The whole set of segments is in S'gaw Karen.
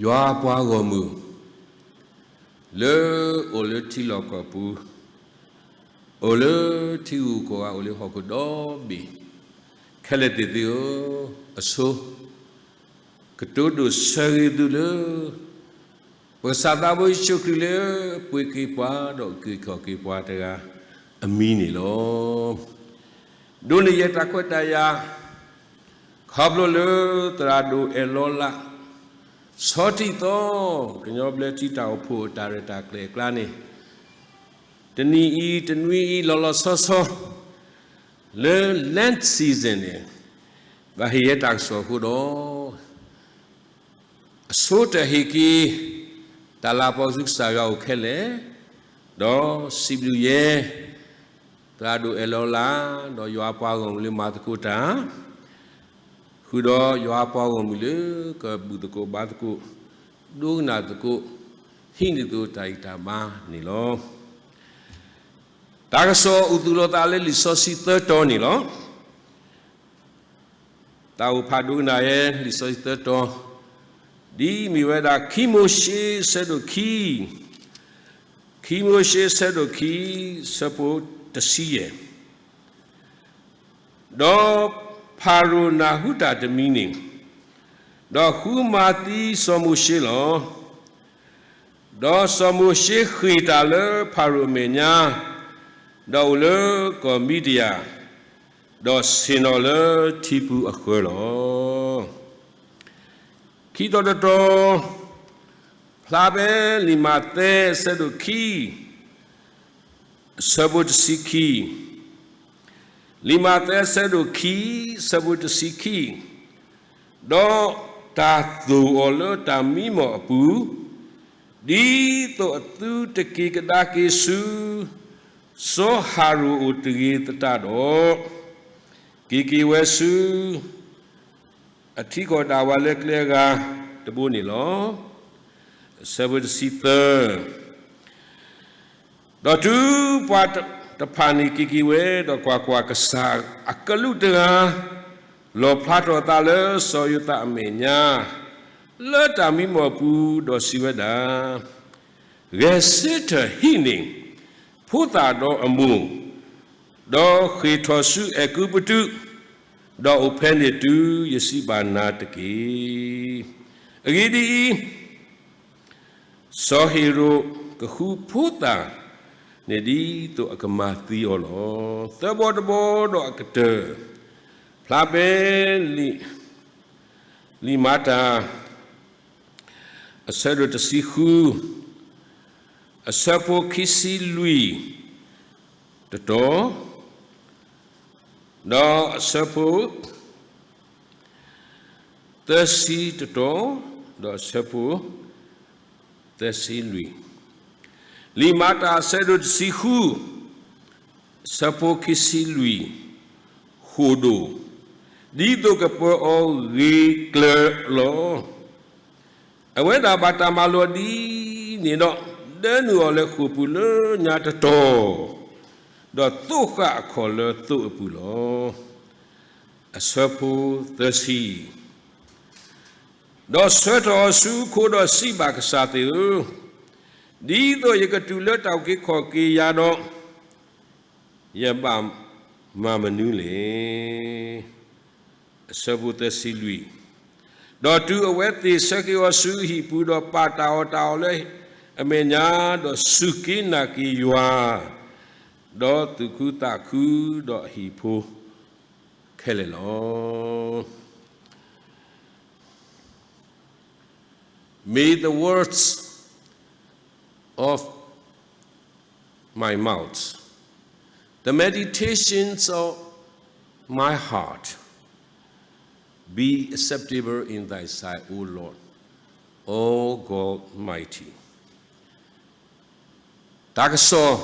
ယွၤပှၤဂီၢ်မုၢ် လၢအိၣ်လၢထံလီၢ်ကီၢ်ပူၤ, အိၣ်လၢထံဂုၤကီၢ်ဂၤ, အိၣ်လၢဟီၣ်ခိၣ်ဒီဘ့ၣ် ခဲလၢာ်သ့ၣ်သုဧၢ, အဆိ ကတိၤဒိၣ်ဆၢဂ့ၤသုလၢ ပကစၢ်သးဘိယ့ၣ်ၡူးခရံာ်လၢ ပှ့ၤက့ၤပှၤ ဒီးက့ၤခီၣ်က့ၤပှၤတဂၤအမံၤန့ၣ်လီၤ. ဒိးန့ၢ်ယတၢ်ခွဲးတၢ်ယာ် ခီဖျိလၢသရၣ်ဒိၣ်အဲၣ်လီၤလး ဆီထံၣ်သီ ကညီဘျၢထံတၢ်အိၣ်ဖှိၣ်အတၢ်ရဲၣ်တၢ်ကျဲၤအကျါန့ၣ် တနံၤအံၤတနွံအံၤ လီၤလီၤဆီဆီ လၢ Lent season န့ၣ် ဘၣ်ဟ့ၣ်ယဲတၢ်ကစီၣ်အဃိဒီး အဆိတၢ်ဟ့ၣ်က့ၤ တၢ်လၤကပီၤဆူကစၢ်ယွၤအိၣ်ခဲလၢာ်, ဒီးစံးဘျုးယဲ သရၣ်ဒိၣ်အဲၣ်လီၤလး ဒီးယွၤအပှၤဂီၢ်မုၢ်လၢမၤသကိးတၢ်, ဃုာ်ဒီးယွၤအပှၤဂီၢ်မုၢ်လၢကဘူၣ်သကိးဘါသကိး, ဒိကနၣ်သကိး, ဟံးန့ၢ်သကိးတၢ်ဂံၢ်တၢ်ဘါန့ၣ်လီၤ. တၢ်ကစီၣ်အိၣ်သူၣ်လီၤသးလၢလံာ်စီဆှံသၢတီၤန့ၣ်လီၤ. တၢ်အိၣ်ဖးဒိကနၣ်ယဲ လံာ်စီဆှံသၢတီၤ, ဒ်အမ့ၢ်ဝဲဒၣ် ခံမိၤၡ့ အဆၢဒိၣ်ခံ, ခံမိၤၡ့ အဆၢဒိၣ်ခံ, အဆၢဖိတဆံယဲၢ်. ဒီးဖၤရိၤနၢ်ဟူတၢ်တမံၤန့ၣ်, ဒီးဃုမၤသံစီၤမိၤၡ့လီၤ. ဒီးစီၤမိၤၡ့ဃ့ၢ်တၢ်လၢဖၤရိၤအမဲာ်ညါ, ဒီးအိၣ်လၢကီၢ်မံဒယၣ်, ဒီးဆ့ၣ်နီၤလၢထံပူၤအဃၢၤလီၤ. ခံတီၤတတီၤ, ဖျါဖဲလံာ်မးသဲ အဆၢဒိၣ်ခံ, အဆၢဖိတဆံခံ, လံာ်မးသဲ အဆၢဒိၣ်ခံ, အဆၢဖိတဆံခံ, ဒီးတၢ်သိၣ်အီၤလၢတၢ်မံမီၢ်အပူၤ, ဒ်သိးအသုတက့ၤကဒါက့ၤဆူ စီၤဟၤရိာ်အအိၣ်တဂ့ၤသတးဒီး, က့ၤက့ၤဝဲဆူ အထံကီၢ်ဒၣ်ဝဲလၢကျဲအဂၤတဘိန့ၣ်လီၤ. အဆၢဖိတဆံသၢ, ဒီးတုၤပှၤတဖၣ်န့ၣ်က့ၤက့ၤဝဲ, ဒီးကွၢ်ကွၢ်, ကစၢ်အကလူးတဂၤ လီၣ်ဖျါထီၣ်အသးလၢစီၤယိၤသးအမဲာ်ညါ လၢတၢ်မံမီၢ်အပူၤ, ဒီးစံးဝဲဒၣ်, ဂဲၤဆၢထၢၣ်ဟံးန့ၢ် ဖိသၣ်ဒီးအမိၢ်, ဒီးဃ့ၢ်ထီၣ်ဆူအဲၤကူပတူး, ဒီးအိၣ်ဖဲန့ၣ်တုၤယစံးဘၣ်နၤတက့ၢ်. အဂ့ၢ်ဒ်အံၤ, စီၤဟ့ၤရိာ်ကဃုဖိသၣ်န့ၣ်ဒ်သိးအကမၤသံအီၤလီၤ. သၢဘီတဘီဒီးအကတၢၢ်, ဖျါဖဲလံာ်မၤတၢ် အဆၢဒိၣ်တဆံဃု, အဆၢဖိခံဆံလွံၢ်တတီၤ, ဒီးအဆၢဖိ သၢဆံတတီၤ, ဒီးအဆၢဖိ သၢဆံလွံၢ်, လံာ်မၤတၢ်အဆၢဒိၣ်တဆံဃု, အဆၢဖိခံဆံလွံၢ်, ဃိာ်ဒိၣ်, ဒ်သိးကပၢၤအီၤဂ့ၤကျၢၤလီၤ. အဝဲဒၣ်ဘၣ်တၢ်မၤလိာ်ဒ်န့ၣ်ဒီး, ဒၢနုာ်အီၤလၢဃိာ်ပူၤလၢညါတတီၤ, ဒီးသိးဃာ်အခီၣ်လၢသိအပူၤလီၤ. အဆၢဖိသၢဆံ, ဒီးဆှၢထီၣ်အီၤဆူခိဒီးစံးဘၣ်ကစၢ်သ့ၣ်ဧၢ, ဒ်သိးယကတုၤလၢတၢ်အုၣ်က့ၤခီၣ်က့ၤယၤဒီး, ယဘၣ်မၤမနုၤလဲၣ်. အဆၢဖိသၢဆံလွံၢ်, ဒီးတုၤအဝဲသ့ၣ်ဆှၢက့ၤအီၤဆူအဟံၣ်ပူၤဒီး ပာ်တၢ်အီၣ်တၢ်အီလၢအမဲာ်ညါ, ဒီးစူၢ်က့ၤနာ်က့ၤယွၤ, ဒီးသူၣ်ခုသးခုဒီးအဟံၣ်ဖိခဲလၢာ်လီၤ. May the words of my mouth, the meditations of my heart be acceptable in thy sight, O Lord, O God mighty. တၢ်ကစီၣ်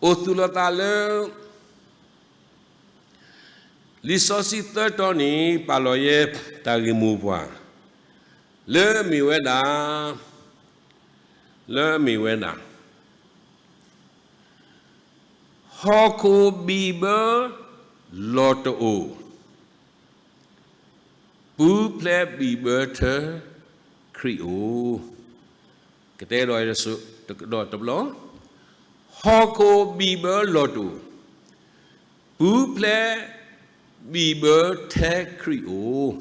အိၣ်သူၣ်လီၤသးလၢ လံာ်စီဆှံသၢတီၤန့ၣ် ပာ်လီၤယဲတၢ်ဂ့ၢ်မိၢ်ပှၢ် လၢအမ့ၢ်ဝဲဒၣ်, လၢအမ့ၢ်ဝဲဒၣ် ဟီၣ်ခိၣ်ဘံၣ်ဘၢလီၢ်တအိၣ်, ပူၤဖျဲးဘံၣ်ဘၢထၢခရံာ်အပၢ်. ခရံာ်အိၣ်. ကတဲဒီးတဘျီ, ဟီၣ်ခိၣ်ဘံၣ်ဘၢလီၤတူာ်, ပူၤဖျဲးဘံၣ်ဘၢထဲခရံာ်အိၣ်.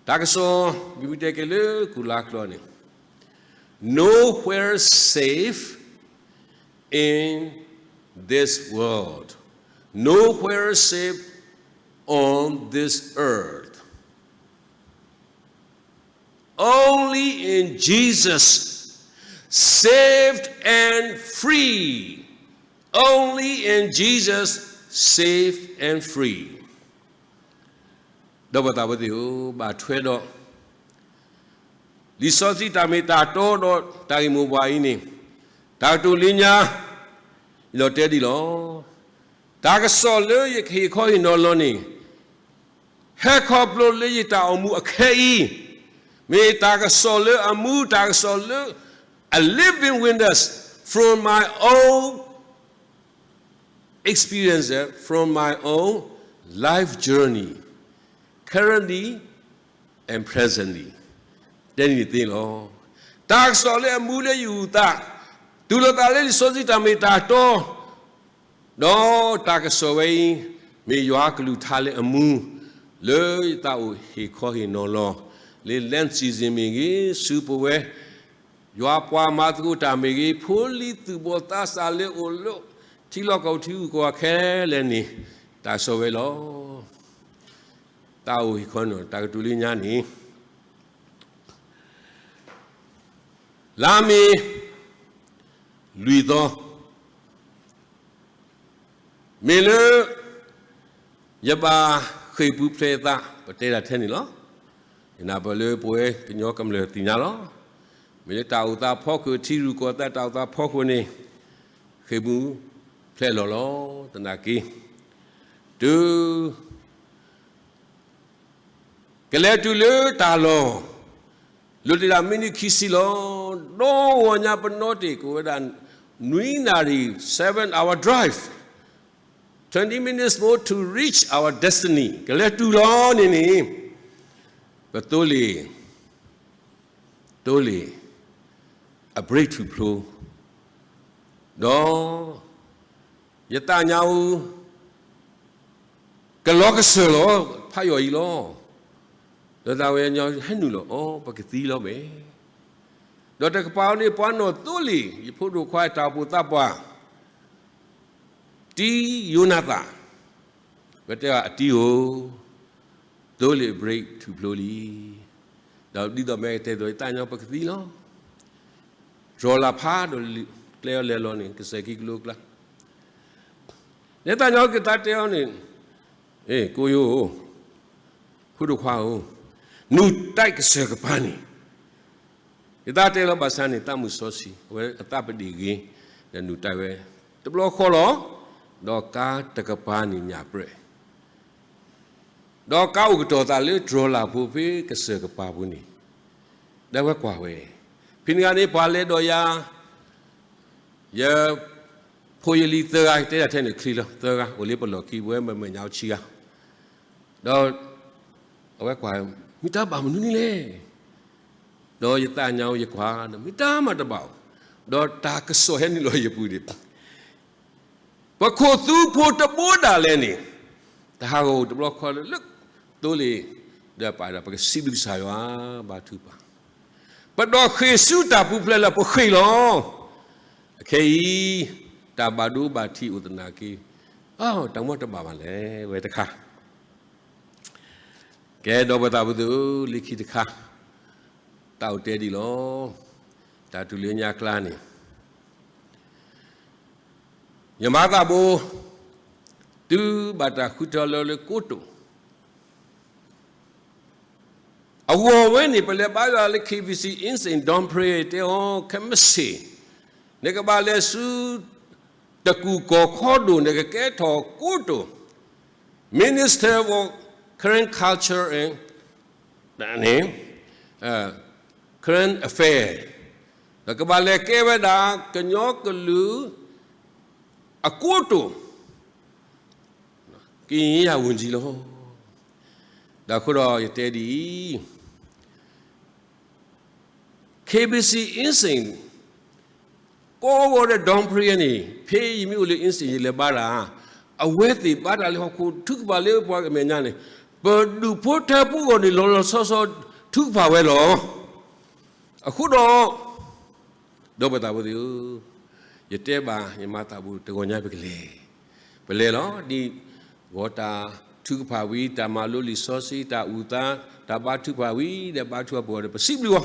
တၢ်ကစီၣ် မ့ၢ်တဲက့ၤလၢကူၤလါကျီန့ၣ်, Nowhere safe in this world, nowhere safe on this earth. Only in Jesus, saved and free. Only in Jesus, saved and free. ဒီးပသးဝဲသ့ၣ်ဧၢ, ဘၣ်ထွဲဒီး လံာ်စီဆှံတၢ်မ့ၢ်တၢ်တီဒီးတၢ်ဂ့ၢ်မိၢ်ပှၢ်အံၤန့ၣ်, တၢ်ကတိၤလၢညါ, ယလီၤတဲဒ်လီၤ. တၢ်ကစီၣ်လၢယကဟ့ၣ်ခီဟ့ၣ်နီၤလီၤန့ၣ်, ဟဲခီဖျိလၢယတၢ်အိၣ်မူအခဲအံၤ, မ့ၢ်တၢ်ကစီၣ်လၢအမူ, တၢ်ကစီၣ်လၢ a living witness from my own experience, from my own life journey, currently and presently. တဲန့ၣ်သ့လီၤ. တၢ်ကစီၣ်လၢအမူလၢယအိၣ်သး, တူၢ်လိာ်သးလၢလံာ်စီဆှံတၢ်မ့ၢ်တၢ်တီ, ဒီးတၢ်ကစီၣ်ဝဲအံၤ, မ့ၢ်ယွၤကလုၢ်ကထါလၢအမူ, လၢယသးအိၣ်ဟ့ၣ်ခီဟ့ၣ်နီၤလီၤ, လၢ Lenten season မ့ၢ်ဂ့ၤ, ဆူပဝဲ ယွၤပှၤမၤသကိးတၢ်မ့ၢ်ဂ့ၤ, ဖိလံၤသူၣ်ဘီၣ်သးစၢ်လၢအိၣ်လၢ ထံလီၢ်ကီၢ်ပူၤခဲလၢာ်န့ၣ်, တၢ်ကစီၣ်ဝဲလီၤ. တၢ်အိၣ်ဟ့ၣ်ခီနီၤ, တၢ်ကတိၤလၢညါန့ၣ်, လါမ့ၤ လွံၢ်သီ, မ့ၢ်လၢ ယဘၣ်ဃ့ၢ်ပူၤဖျဲးယသး, ပတဲဒၣ်ထဲန့ၣ်လီၤ. ယနၢ်ပၢၢ်လၢပဝဲကညီကမျၢၢ်သ့ၣ်ညါလီၤ. မ့ၢ်လၢတၢ်အိၣ်သးဖီခိၣ်, ထံရူၢ်ကီၢ်သဲးတၢ်အိၣ်သးဖီခိၣ်န့ၣ်, ဃ့ၢ်ပူၤဖျဲးလီၤလီၤ. သနာ်က့ တုၤ ကလဲၤတုၤလၢတၢ်လီၢ်, လိၣ်တ့ၢ်ဒၣ်မံးနံးခံဆံလီၤ. ဒီဂီၤညါပနီၣ်တ့ၢ်က့ၤဝဲဒၣ် နွံနၣ်ရံၣ်, seven hour drive, twenty minutes more to reach our destiny. ကလဲၤတုၤလီၤန့ၣ်န့ၣ်, ပသိလ့ၣ်, သိလ့ၣ် အ brake ထူၣ်ဖျိ, ဒီး ယသးညါအူ ကလီကစၢၢ်လီၤ, ဖးယိာ်အံၤလီၤ. ဒီးသးဝဲညီဟဲနုာ်လီၤအီၤ, ပကသံလီၤမဲာ်. ဒီးတကပၤန့ၣ် ပှၤနီၢ်သိလ့ၣ် ယဖိဒိၣ်ခွါတၢ်အိၣ်ဖှိၣ်သးပှၢ် တံယိနၤသၣ်, ပတဲအီၤအတံဧၢ, သိလ့ၣ် brake ထူၣ်ဖျိလံ. ဒီးဒ်သိးမ့ၢ်ကတဲသိး ယသးညီပကသံလီၤ. တြီၤလၢ်ဖးဒီး ကျဲအီၤလဲၤလီၤန့ၣ် ကစဲးခံကလိကျါ, ယသးညီကသးတဲအီၤန့ၣ်, အဲ ကိယိဧၢ, ဖိဒိၣ်ခွါဧၢ, နုာ်တၢ်ကစၢၢ်ကပၤန့ၣ်, ယသးတဲလီၤဘၣ်ဆၣ်န့ၣ် သးမုၢ်စီဆှံ အဝဲအသးပဒ့ၣ်ဂ့ၤ, ဒီးနုာ်တၢ်ဝဲ တဘျီဃီလီၤ. ဒီးကါတကပၤန့ၣ်ညၣ်ပြဲး, ဒီးကါအိၣ်ကတီၤသးလၢတြီၤလၢ်ဖိဖဲကစၢၢ်ကပၤပူၤန့ၣ်, ဒီးဝဲကွၢ်ဝဲ, ဖဲန့ၣ်ဂၤန့ၣ် ပှၤလဲၤဒီးယၤ, ယဖိယလံၤသၢဂၤ, တဲဒၣ်ထဲန့ၣ်ချံလီၤ, သၢဂၤ အိၣ်လၢပလီၢ်ခံ ပဝဲမဲာ်ညါဆံဂၤ, ဒီး အဝဲကွၢ်, မ့ၢ်တၢ်ဘၣ်မနုၤန့ၣ်လဲၣ်. ဒီးယသးညါအူယကွၢ်, မ့ၢ်တၢ်မၤတဘၣ်အီၤ, ဒီးတၢ်ကစီၣ်ဟဲနုာ်လီၤယပူၤန့ၣ်, ပခိၣ်သူဖိတဘိဒၣ်လဲာ်န့ၣ်, တဟးဂီၤအိၣ်တဘျီဃီလၢ လၢသိလ့ၣ်, ဒီးပာ်ဒီး ပကစံးဘျုးကစၢ်ယွၤ, ဘါထုကဖၣ်, ပဒီးဃ့ၢ်ဆူတၢ်ပူၤဖျဲးလၢပဃ့ၢ်လီၤ. အခဲအံၤ တၢ်ဘၣ်ဒိဘၣ်ထံးအိၣ်သနာ်က့, အ တၢ်မ့ၢ်တဘၣ်ဘၣ်လဲၣ် ဝဲတခါ ကဲ ဒီးပသးပူၤသ့ၣ်ဧၢ, လၢခံတခါ တၢ်အိၣ်တဲဒ်လီၤ. တၢ်တူၢ်လၢညါကျါန့ၣ်, ယမၤသးဘိ, တုၤဘၣ်တၢ်ဃုထၢလၢလၢကိတိာ်, အဂီၢ်ဝဲန့ၣ် ပလဲၤဘါယွၤလၢ KBC Insein Don Pray တဲအီၤ ခဲမုၢ်ဆ့ၣ်, နကဘၣ်လဲၤဆူ တကူၣ်ကီၢ်ခီဒိၣ် နကကဲထီၣ်ကိတိာ် Minister for Karen Culture and Karen Affair, ဒီးကဘၣ်လဲၤကဲဝဲဒၣ် ကညီကလုာ်အကိတိာ် ကရင်ရေးရာဝန်ကြီးလီၤ. ဒီးအဃိဒီးယတဲဒ်အံၤ, K B C insane ကိးဂီၤဒီး Don Prayer န့ၣ် ဖဲယမ့ၢ်အိၣ်လၢ insane ယလဲၤဘါတၢ်, အဝဲသ့ၣ်ဘါတၢ်လၢဟီၣ်ခိၣ် ထုကဖၣ်လၢပှၤအမဲာ်ညါန့ၣ်, ပဒူၣ်ဖိထၢဖိအဂီၢ်န့ၣ် လီၤလီၤဆီဆီ ထုကဖၣ်ဝဲလီၤ. အဃိဒီး ဒီပုၢ်ဝဲၢ်သးဘိသ့ၣ်ဧၢ, ယတဲဘၣ်ယမၤသးဘိ တဂီၤညါပကလဲၤ, ပလဲၤလီၤ. ဒ်ဂီၤတၢ်ထုကဖၣ်ဝံၤ တၢ်မၤလိလံာ်စီဆှံ တၢ်အုၣ်သး တၢ်ဘါထုကဖၣ်ဝံၤဒီး ဘါထုကဖၣ်ပှဲၤဒီး ပစံးဘျုးအီၤ,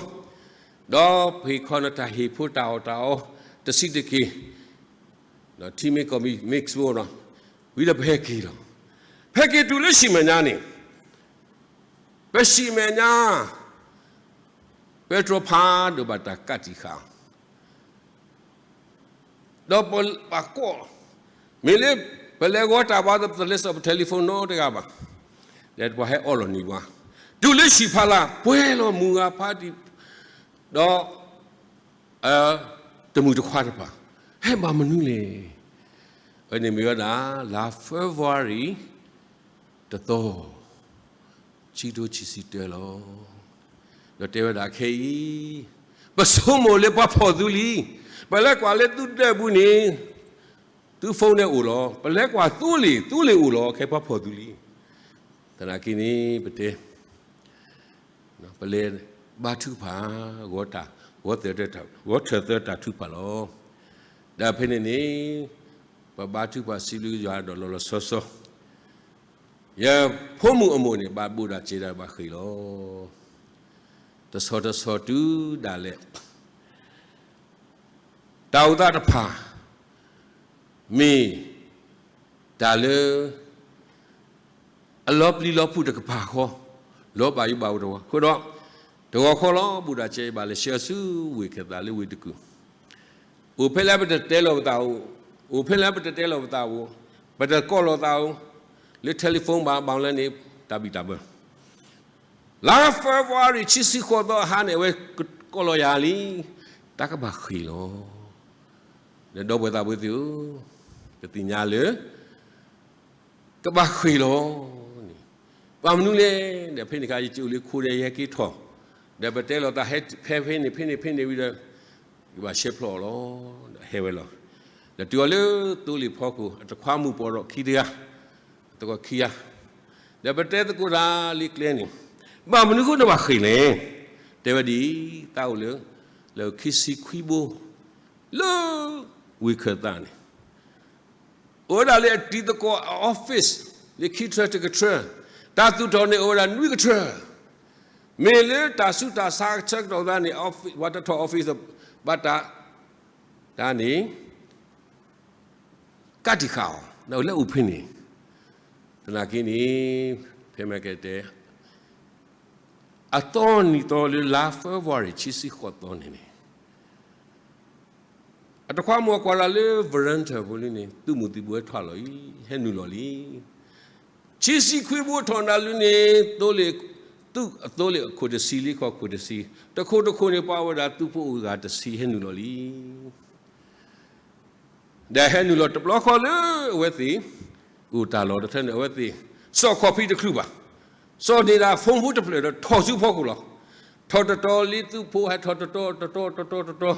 ဒီးပဟ့ၣ်ခီနတၢ်ဟ့ၣ်ဖိတၢ်အီၣ်တၢ်အီ တဆံးတက့ၢ်, ဒီးထံမ့ၢ်ကီၢ်မ့ၢ် mix ဘိဒီး ဝံၤဒီးပဟဲက့ၤလီၤ. ဖဲက့ၤတုၤလၢ ဆံးမဲာ်ညါ န့ၣ်, ပ ဆံးမဲာ်ညါ ပဲတြီဖးဒိၣ်ဘၣ်တၢ်ကးတံာ်ဃာ်အီၤ, ဒီးပဘၣ်ကိး, မ့ၢ်လၢပလဲၤဂီၤတၢ်ဘၣ်ဒီး ပတလဲၤစိာ်ပ telephone နီတဂၤဘၣ်, ဒီးပှၤဟဲအီလီၤနံၤပှၤ, တုၤလၢ ဆံးဖးလၢ် ပှဲၤလီၤမုၢ်ဂၤဖးတံၢ်, ဒီး တမုၢ်တခွါတဖၣ်, ဟဲဘၣ်မနုၤလဲၣ်. အဝဲန့ၣ်မ့ၢ်ဝဲဒၣ် လါ February တသီ, ခံကထိခံဆံတၢလီၤ. ဒီးတဲဝဲဒၣ်ခဲအံၤ, ပဆိကမိၣ်လၢပှၤဖီၣ်သုလံ, ပလဲၤကွၢ်လၢသုဒၢးပူၤန့ၣ်, သု phone န့ၣ်အိၣ်လီၤ, ပလဲၤကွၢ်သုလံာ်, သုလံာ်အိၣ်လီၤ, ခဲပှၤဖီၣ်သုလံ. သနာ်က့န့ၣ် ပတဲ ပလဲၤဘါထုကဖၣ် ဂီၤတၢ်, ဂီၤထၢၣ်သၢတၢ်ထုကဖၣ်လီၤ. ဒီးဖဲန့ၣ်န့ၣ် ပဘါထုကဖၣ်စံးဘျုးယွၤဒီးလီၤလီၤဆီဆီ, ယဖိမုၣ်အမိၢ်န့ၣ် ဘၣ်ဘူးဒၣ်စဲးဒၣ်ဘၣ်ဃ့ၢ်လီၤ. တဆီတဆီတုၤဒၣ်လဲာ် တၢ်အိၣ်သးတဖၣ် မ့ၢ်တၢ်လၢ အလီၤပျံၤလီၤဖုးတကပၤဃီ, လီၤဘၣ်ယိၣ်ဘၣ်အိၣ်တဝီ, အဃိဒီး တဂီၤခီလီၤ ဘူးဒၣ်စဲးဘၣ်လဲၤဆှၢဆူဝ့ၢ်ခၢၣ်သးလၢဝ့ၢ်တကူၣ်, အိၣ်ဖဲလဲၣ်ပတတဲလီၤပသးအိၣ်, အိၣ်ဖဲလဲၣ်ပတတဲလီၤပသးအိၣ်, ပတကိးလီၤသးအိၣ်, လၢ telephone ဘၣ်ဘၣ်လဲၣ်န့ၣ် တၢ်ဘံၣ်တၢ်ဘၢ လါ February ခံဆံဃိးသီအဟါန့ၣ် အဝဲကိးလီၤယၤလံ, တၢ်ကဘၣ်ဃ့ၢ်လီၤ. ဒီးဒီပုၢ်ဝဲၢ်သးဘိသ့ၣ်ဧၢ, ပသ့ၣ်ညါလၢ ကဘၣ်ဃ့ၢ်လီၤန့ၣ်, ဘၣ်မနုၤလဲၣ်, ဒီးဖဲန့ၣ်အခါ ယကအိၣ်လၢခိဒီး ယဟဲက့ၤထီၣ်, ဒီးပတဲလီၤသးဟဲဖဲဖဲန့ၣ် ဖဲန့ၣ် ဖဲန့ၣ်ဝံၤဒီး ယဘၣ်ဆှၢဖျိးအီၤလီၤ, ဒီးဟဲဝဲလီၤ. ဒီးတုၤအီၤလၢသိလ့ၣ်ဖီခိၣ် အတခွါမုၣ်ပှၢ်ဒီးခံတဂၤ, သကိးခံဂၤ, ဒီးပတဲသကိးတၢ်လံကျဲန့ၣ်, ဘၣ်မနုၤဃိနဘၣ်ဃ့ၢ်လဲၣ်, တဲဝဲဒ်အံၤ, သးအိၣ်လၢ လၢခံဆံခွံဘိ လၢ ဝ့ၢ်ခၢၣ်သးန့ၣ် အိၣ်ဝဲဒၣ်လၢအတံၤသကိးအ office လၢခံထြၢတကထြၢ, တၢ်သူၣ်ထီၣ်န့ၣ်အိၣ်ဝဲဒၣ်နွံကထြၢ, မ့ၢ်လၢတၢ်ဆူးတၢ်ဆါဆၢကတီၢ်သးန့ၣ် ပှၤတထီၣ် office ဘၣ်တၢ်, တၢ်န့ၣ် ကးတံာ်ဃာ်အီၤ ဒီးလၢအိၣ်ဖဲန့ၣ်, သနာ်က့န့ၣ် ဖဲမ့ၢ်ကတဲ အသီနံၤသီလၢလါ February ခံဆံဃိးသီန့ၣ်န့ၣ် အတခွါမုၣ်အကွၢ်တၢ်လၢ veranda ဖိလံန့ၣ် သုးမုၢ်သံၣ်ဘိဟဲထီၣ်လီၤအံၤ ဟဲနုာ်လီၤလံ. ခံဆံခွံဘိထီၣ်နၤလၢန့ၣ် သိလ့ၣ်, သုးအသိလ့ၣ်အခိၣ်တဆံလံ ခီၣ်ခိၣ်တဆံ, တခိၣ်တခိၣ်န့ၣ် ပှၤဝဲဒၣ်သုးဖိအိၣ်ဂၤတဆံဟဲနုာ်လီၤလံ. ဒီးဟဲနုာ်လီၤတဘျီဃီလၢအဝဲသ့ၣ် အိၣ်တၢ်လီၢ်တထၢန့ၣ် အဝဲသ့ၣ် စီၣ်ခီၣ်ဖံးတချုးဘၣ်, စီၣ်န့ၢ်ဒၣ် phone ဖိတဖျၢၣ်ဒီးထီၣ်ဆူဖီခိၣ်လီၤ. ထီၣ်တတီၤလံ သုးဖိဟဲထီၣ်တတီၤ တတီၤ တတီၤ တတီၤ,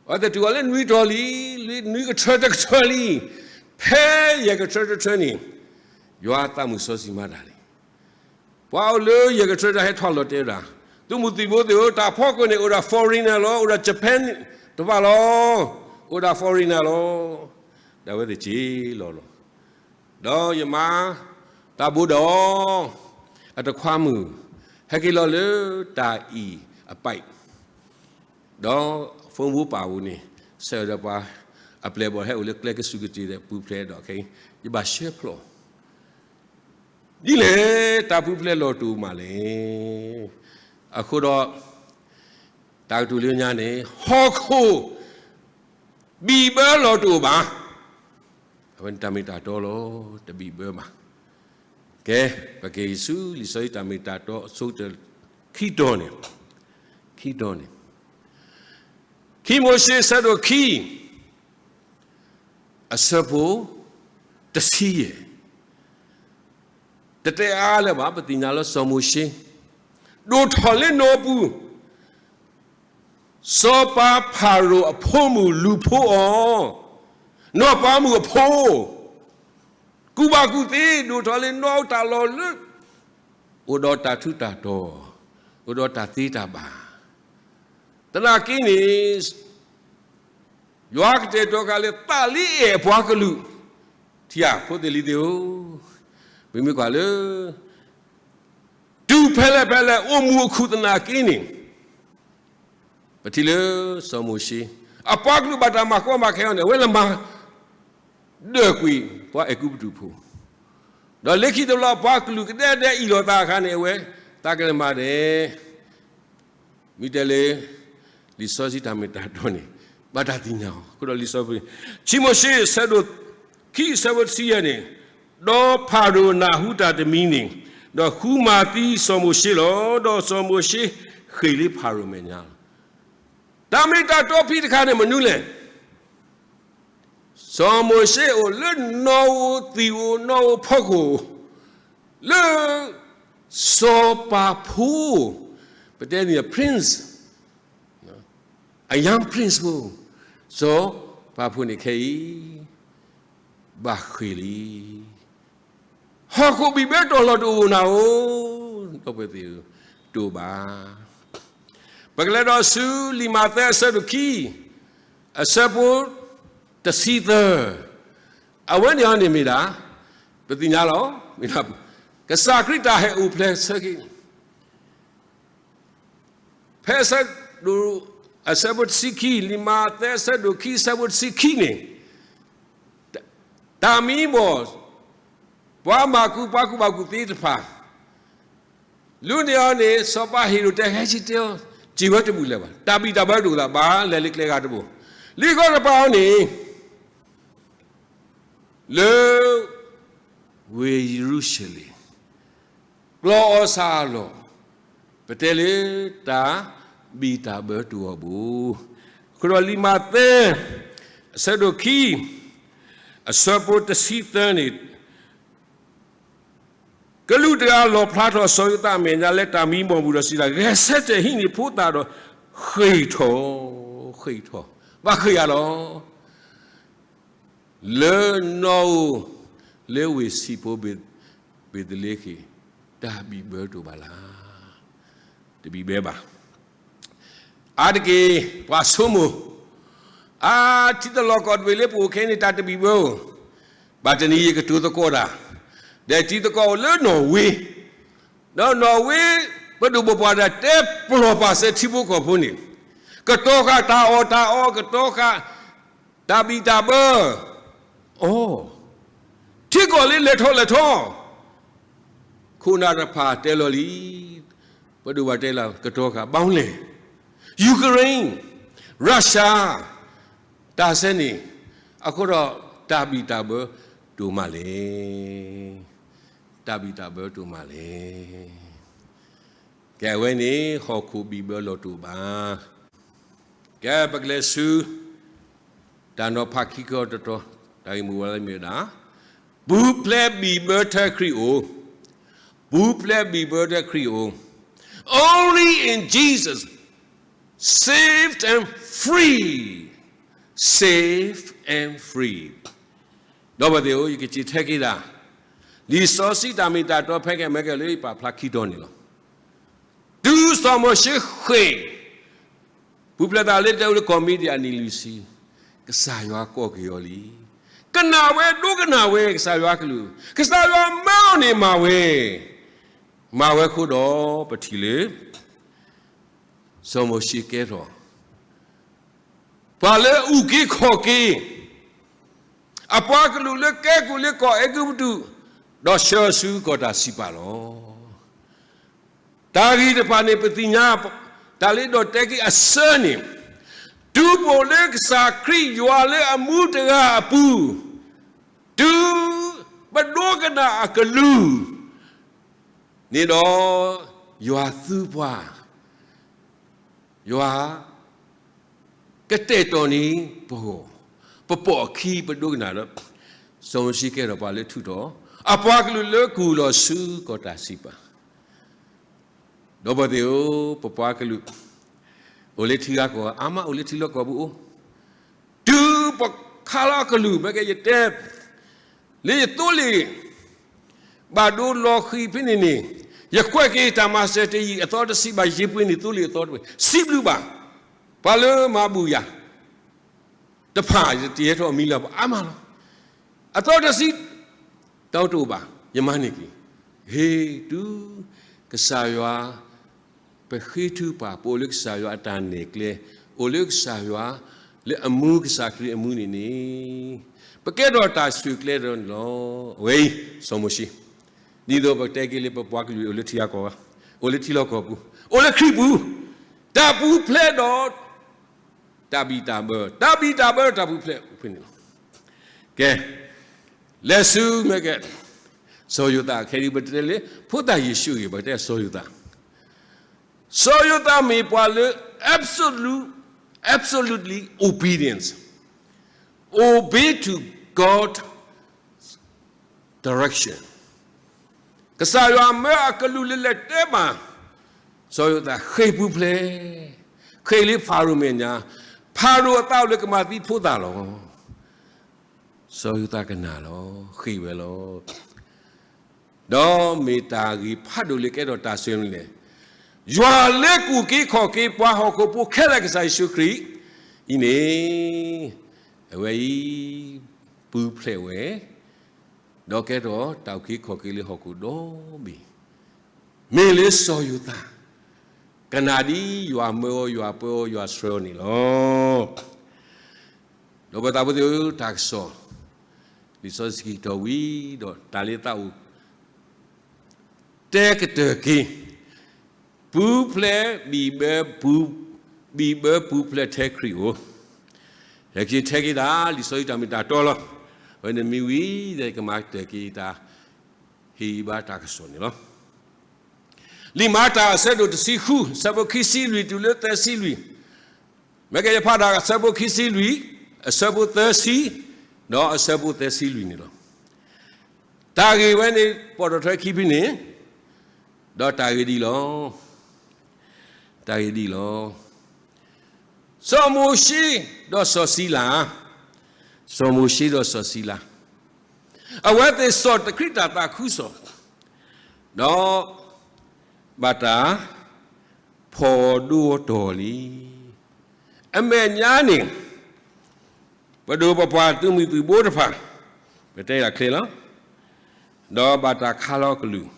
အဝဲသ့ၣ်တုၤအီၤလၢနွံတီၤလံ, လၢနွံကထၢတကထၢလံ, ဖဲယဲၢ်ကထၢတထၢန့ၣ် ယွၤသးမုၢ်စီဆှံမၤတၢ်လံ. ပှၤအိၣ်လၢယဲၢ်ကထၢတဟဲထီၣ်လီၤတဲဝဲဒၣ်, သုးမုၢ်သံၣ်ဘိသ့ၣ်ဧၢ, တၢ်ဖီခိၣ်န့ၣ် အိၣ်ဒၣ် foreigner လီၤ, အိၣ်ဒၣ် Japan တဖၣ်လီၤ, အိၣ်ဒၣ် foreigner လီၤ. ဒီးအဝဲသ့ၣ်က့ၤလီၤလီၤ. ဒီးယမါသးဘိဒီး အတခွါမုၣ် ဟဲက့ၤလီၤလၢတၢ်အံၤအပိုက် ဒီး phone ဖိပာ်ပူၤန့ၣ် ဆၢဒီးပှၤအပျဲၢ်ဘီၣ်ဟဲအိၣ်လၢကျဲကစူၢ်ကတ့ၢ်ဒီးပူၤဖျဲးဒီးခဲအံၤ ယဘၣ်ဆှၢဖျိး ဒ်လဲၣ် တၢ်ပူၤဖျဲးလီၤတူာ်မးလဲၣ်. အဃိဒီး တၢ်ကတိၤလၢညါန့ၣ် ဟီၣ်ခိၣ် ဘံၣ်ဘၢလီၤတူာ်ဘၣ်. အဝဲန့ၣ်တၢ်မ့ၢ်တၢ်တီလီၤ, တဘံၣ်ဘၢဘၣ်. ကဲ, ပက့ၤဆူလံာ်စီဆှံတၢ်မ့ၢ်တၢ်တီအဆိကတၢၢ်ခံတီၤန့ၣ်, ခံတီၤန့ၣ်, ခံမိၤၡ့အဆၢဒိၣ်ခံ အဆၢဖိတဆံယဲၢ် တတဲအါလၢၤဘၣ်, ပသ့ၣ်ညါလၢစီၤမိၤၡ့ ဒိၣ်ထီၣ်လၢနီၢ်ပူၤ, စီၤပၤဖၤရိၤအဖိမုၣ်လူၤဖိအီၤ, နီၢ်ပၤမုၣ်အဖိ, ကူၣ်ဘၣ်ကူၣ်သ့ ဒိၣ်ထီၣ်လၢနီၢ်တၢ်လီၢ်လၢ အိၣ်ဒီးတၢ်ထူးတၢ်တီၤ, အိၣ်ဒီးတၢ်သ့တၢ်ဘၣ်. သနာ်က့န့ၣ် ယွၤကတဲာ်ကတီၤဃာ်လၢသးလၢအဲၣ်အပှၤကလုာ်, ထံၣ်ဧါ ဖိသ့ၣ်လံၤသ့ၣ်ဧၢ, ပမ့ၢ်ကွၢ်လၢ တုၤဖဲလဲၣ်ဖဲလဲၣ် အိၣ်မူအခူၣ်သနာ်က့န့ၣ်, ပထံၣ်လၢစီၤမိၤၡ့ အပှၤကလုာ်ဘၣ်တၢ်မၤကီမၤခဲအီၤန့ၣ် အဝဲလဲၤမၤ ဒၢကွံာ်ပှၤအဲၤကူပတူးဖိ, ဒီးလၢခံတဘျီ ပှၤကလုာ်ကဒဲဒဲအ့ၣ်လိာ်သးအခါန့ၣ် အဝဲ သးကလဲၤမၤဒဲး မ့ၢ်တဲလၢ လံာ်စီဆှံတၢ်မ့ၢ်တၢ်တီန့ၣ် ဘၣ်တၢ်သ့ၣ်ညါအီၤ. အဃိဒီးလံာ်စီဆှံ ခံမိၤၡ့ အဆၢဒိၣ်ခံ အဆၢဖိတဆံယဲၢ်န့ၣ်, ဒီးဖၤရိၤနၢ်ဟူတၢ်တမံၤန့ၣ်, ဒီးဃုမၤသံစီၤမိၤၡ့လီၤ. ဒီးစီၤမိၤၡ့ဃ့ၢ်လၢဖၤရိၤမဲာ်ညါလီၤ. တၢ်မ့ၢ်တၢ်တီဖဲတခါန့ၣ်မနုၤလဲၣ်. စီၤမိၤၡ့အိၣ်လၢနီၣ်ဧိၤသံၣ်ဧိၤနီၣ်ဧိၤဖီခိၣ်, လၢ စီၤပၤဖိ, ပတဲန့ၣ် prince, a young prince ဖိ, စီၤပၤဖိန့ၣ်ခဲအံၤ ဘၣ်ဃ့ၢ်လံ. ဟီၣ်ခိၣ်ဘံၣ်ဘၢတီၢ်လီၤတအိၣ်နၤဧိၤ, ဒီပုၢ်ဝဲၢ်သ့ၣ်ဧၢ, တအိၣ်ဘၣ်. ပကလဲၤဒီးဆူလံာ်မးသဲအဆၢဒိၣ်ခံ, အဆၢဖိတဆံသၢ, အဝဲန့ၣ်အီၤန့ၣ်မ့ၢ်ဒၣ်, ပသ့ၣ်ညါလီၤ, မ့ၢ်ဒၣ် ကစၢ်ခရံာ်တၢ်ဟဲအိၣ်ဖျဲၣ်ဆၢက့ၤ ဖဲအဆၢဒိၣ်, အဆၢဖိတဆံခံ, လံာ်မးသဲအဆၢဒိၣ်ခံ အဆၢဖိတဆံခံန့ၣ်, တၢ်မံဘီၣ်, ပှၤမၤကူပှၤကူဘၣ်ကူသ့တဖၣ်, လၢန့ၣ်အီၤန့ၣ် စီၤပၤဟ့ရိၣ်တဲ ဟဲဆံတဲအီၤ, စံးဝဲတဘူၣ်လၢၤဘၣ်, တၢ်ဘံၣ်တၢ်ဘၢတအိၣ်သးဘၣ်, လဲၤလၢကျဲဂၤတဘိ, လံာ်ကီၢ်တပၤအီၤန့ၣ် လၢ ဝ့ၢ်ယရူၤၡလ့ၣ် ကျီအီၤစးအလီၢ်, ပတဲလၢတၢ်ဘံၣ်တၢ်ဘၢတအိၣ်အပူၤ, အဃိဒီးလံာ်မးသဲ အဆၢဒိၣ်ခံ အဆၢဖိတဆံသၢန့ၣ်, ကလူးတဂၤလီၣ်ဖျါထီၣ်စီၤယိၤသးအမဲာ်ညါလၢတၢ်မံမီၢ်ပူၤဒီးစံးဒၣ်, ဂဲၤဆၢထၢၣ်ဟံးန့ၢ်ဖိသၣ်ဒီး ဃ့ၢ်ထီၣ်, ဃ့ၢ်ထီၣ်, ဘၣ်ဃ့ၢ်အလီၤ လၢနီၣ်ဧိၤ လၢဝ့ၢ်ဆံးဖိ ဘ့းသလ့ဃ့ၣ်, တၢ်ဘံၣ်ဘၢတအိၣ်ဘၣ်လၢ်, တဘံၣ်ဘၢဘၣ်. အါတက့ၢ် ပှၤဆိကမိၣ်, အါ, ထံတလီၢ်ကီၢ်တဘ့ၣ်လၢပအိၣ်ခဲအံၤန့ၣ် တၢ်တဘံၣ်ဘၢဧိၤ, ဘၣ်တနံၤယကတိၤသကိးတၢ်, ဒီးထံသကိးအိၣ်လၢနီၣ်ဝ့, ဒီးနီၣ်ဝ့ ပဒိၣ်ပပှၢ်တၢ်တဲပျီၢ်ပာ်စၢၤထံဖိကီၢ်ဖိန့ၣ်, ကတီၤဃာ်တၢ်အီၣ်တၢ်အီ, ကတီၤဃာ် တၢ်ဘံၣ်တၢ်ဘၢ, အိ, ထံကီၢ်လၢလဲၤထီၣ်လဲၤထီ, ခိၣ်နၢ်တဖၣ်တဲလီၤလံ, ပဒိၣ်ပပှၢ်တဲလီၤ ကတီၤဃာ် ဘၣ်မနုၤလဲၣ်, Ukraine, Russia, တၢ်ဆဲန့ၣ်, အဃိဒီး တၢ်ဘံၣ်တၢ်ဘၢတအိၣ်မးလဲၣ်, တၢ်ဘံၣ်တၢ်ဘၢတအိၣ်မးလဲၣ်. ကဲ အဝဲန့ၣ် ဟီၣ်ခိၣ်ဘံၣ်ဘၢလီၤတအိၣ်ဘၣ်. ကဲ ပကလဲၤဆူ တၢ်နီၤဖးခံခီတတီၤ, တၢ်ဂ့ၢ်မိၢ်ဝဲလၢမ့ၢ်ဝဲဒၣ်, ပူၤဖျဲးဘံၣ်ဘၢထဲခရံာ်အိၣ်, ပူၤဖျဲးဘံၣ်ဘၢထဲခရံာ်အိၣ်, Only in Jesus, saved and free, saved and free. ဒီပုၢ်ဝဲၢ်သ့ၣ်ဧၢ, ယကစံးထဲက့ၤဒၣ်, လံာ်စီဆှံတၢ်မ့ၢ်တၢ်တီဖဲကဲမဲကဲလၢယပာ်ဖျါခံတီၤန့ၣ်လီၤ. တုၤစီၤမိၤၡ့ဃ့ၢ်, ပူၤဖျဲးသးလၢတဲဝဲလၢကီၢ်မံဒံအနံၣ်လွံၢ်ဆံ, ကစၢ်ယွၤကိးက့ၤအီၤလံ. ကနၣ်ဝဲဒိကနၣ်ဝဲကစၢ်ယွၤကလုၢ်, ကစၢ်ယွၤမၢအီၤန့ၣ်မၤဝဲ, မၤဝဲအဃိဒီးပထံၣ်လၢ စီၤမိၤၡ့ကဲထီၣ် ပှၤလၢအအုၣ်က့ၤခီၣ်က့ၤ အပှၤကလုာ်လၢကဲကုၢ်လၢကီၢ်အဲၤကူပတူး, ဒီးဆှၢဆူကီၢ်တၢ်စံးပာ်လီၤ. တၢ်ဂ့ၢ်တဖၣ်န့ၣ် ပသ့ၣ်ညါ တၢ်လၢဒီးတဲက့ၤအဆၢန့ၣ်, တုၤပအိၣ်လၢကစၢ်ခရံာ်ယွၤလၢအမူတဂၤအပူၤ, တုၤပဒိကနၣ်အကလုၢ်န့ၣ်ဒီး, ယွၤသူပှၤ ယွၤကတဲာ်ကတီၤန့ၢ်ပဂီၢ်, ပပိာ်အခံပဒိကနၣ်ဒီး, စီၤမိၤၡ့ကဲထီၣ်ပှၤလၢထူးထီၣ်, အပှၤကလုာ်လၢကူၣ်လီၤဆူကီၢ်တၢ်စံးပာ်, ဒီပုၢ်ဝဲၢ်သ့ၣ်ဧၢ, ပပှၤကလုာ် အိၣ်လၢထံဂၤကီၢ်ဂၤ, အါမးအိၣ်လၢထံလီၢ်ကီၢ်ပူၤအိၣ်, တုၤပခါလီၤကလုၢ် မ့ၢ်ကဲယတဲ လၢယသိလ့ၣ် ဘၣ်ဒိလီၤဃံၤဖဲန့ၣ်န့ၣ်, ယကွဲးက့ၤတၢ်မၤစၢၤတယံာ် အသီတဆံဘၣ် ယ့ၢ်ပှ့ၤန့ၢ်သိလ့ၣ်အသီတဝဲ, စံးဘျုးဘၣ် ပှၤလၢမၤဘူၣ်ယၤ တဖၣ် ယတယဲထီၣ်မံလၢၤဘၣ် အါမးလီၤ. အသီတဆံ တၢ်တအိၣ်ဘၣ် ယမၤန့ၢ်က့ၤ, ဟ့ၣ်တုၤ ကစၢ်ယွၤ ပဃ့ထုကဖၣ် ပအိၣ်လၢကစၢ်ယွၤအတၢ်နဲၣ်ကျဲ, အိၣ်လၢကစၢ်ယွၤ လၢအမူကစၢ်ခရံာ်အမူန့ၣ်န့ၣ်, ပကဲထီၣ်တၢ်ဆူၣ်ကျဲဒီးန့ၣ်လီၤ. အဝဲအံၤ စီၤမိၤၡ့, ဒ်သိးပတဲက့ၤလၢပပှၤကလုာ်အိၣ်လၢထံဂၤကီၢ်ဂၤ, အိၣ်လၢထံလီၢ်ကီၢ်ပူၤ, အိၣ်လၢခရံာ်ပူၤ, တၢ်ပူၤဖျဲးဒီး တၢ်ဘံၣ်တၢ်ဘၢ, တၢ်ဘံၣ်တၢ်ဘၢတၢ်ပူၤဖျဲးဖဲန့ၣ်လီၤ. ကဲ, လဲၤဆူမ့ၢ်ကဲ စီၤယိၤသး ခဲအံၤပတဲလၢ ဖိသၣ်ယ့ၣ်ၡူးအဂ့ၢ် ပကတဲစီၤယိၤသး, စီၤယိၤသးမ့ၢ်ပှၤလၢ absolute, absolutely obedience, obey to God direction. ကစၢ်ယွၤမၢအကလူးလၢလဲၤတဲဘၣ် စီၤယိၤသး ဃ့ၢ်ပူၤဖျဲး, ဃ့ၢ်လၢဖၤရိၤမဲာ်ညါ, ဖၤရိၤအသးအိၣ်လၢကမၤသံဖိသၣ်လီၤ. စီၤယိၤသးကနၣ်လီၤ, ဃ့ၢ်ဝဲလီၤ. ဒီးမ့ၢ်တၢ်ဂ့ၢ်ဖးဒိၣ်လၢကဲထီၣ်တၢ်ဆၢန့ၣ်လဲၣ်, ယွၤလၢကူၣ်က့ၤခီၣ်က့ၤပှၤဟီၣ်ခိၣ်ဖိခဲလၢာ် ကစၢ်ယ့ၣ်ၡူးခရံာ်အံၤန့ၣ်, အဝဲအံၤ ပူၤဖျဲးဝဲ, ဒီးကဲထီၣ်တၢ်အုၣ်က့ၤခီၣ်က့ၤလၢဟီၣ်ခိၣ်ဒီဘ့ၣ်, မ့ၢ်လၢစီၤယိၤသး ကနၣ်ဒ်ယွၤမၢအီၤ ယွၤပၢအီၤ ယွၤဆှၢအီၤန့ၣ်လီၤ. ဒီးပသးဖိသ့ၣ်ဧၢ, တၢ်ကစီၣ် လံာ်စီဆှံကတီၢ်ဝံၤ ဒီးတၢ်လၢသးအိၣ် တဲကတၢၢ်က့ၤ, ပူၤဖျဲးဘံၣ်ဘၢပူၤ, ဘံၣ်ဘၢပူၤဖျဲးထဲခရံာ်အိၣ်, ဟဲက့ၤထဲက့ၤတၢ် လံာ်စီဆှံတၢ်မ့ၢ်တၢ်တီလီၤ. အဝဲန့ၣ်မ့ၢ်ဝံၤဒီး ကမၤကတၢၢ်က့ၤတၢ် ဟ့ၣ်ဂံၢ်ဘါတၢ်ကစီၣ်န့ၣ်လီၤ. လံာ်မၤတၢ်အဆၢဒိၣ်တဆံဃု အဆၢဖိခံဆံလွံၢ်တုၤလၢသၢဆံလွံၢ်, မ့ၢ်ကဲယဖးဒၣ်အဆၢဖိခံဆံလွံၢ်, အဆၢဖိသၢဆံ, ဒီးအဆၢဖိသၢဆံလွံၢ်န့ၣ်လီၤ. တၢ်ဂ့ၢ်ဝဲန့ၣ် ပိာ်ထီၣ်ထွဲခံဖုန့ၣ်, ဒီးတၢ်ဂ့ၢ်ဒ်အံၤလီၤ. တၢ်ဂ့ၢ်ဒ်အံၤလီၤ. စီၤမိၤၡ့ဒီးစီၤစံလၤ, စီၤမိၤၡ့ဒီးစီၤစံလၤ, အဝဲသ့ၣ်စိာ်တခရံာ်တၢ်သးခုကစီၣ်, ဒီး ဘၣ်တၢ်ဖီၣ်ဒိအီၤတီၢ်လံ. အမဲာ်ညါန့ၣ် ပဒိၣ်ပပှၢ်သုးမုၢ်သုးဘိတဖၣ်, ပတဲယၤချ့လီၤ, ဒီးဘၣ်တၢ်ခးလီၤကလုၢ်,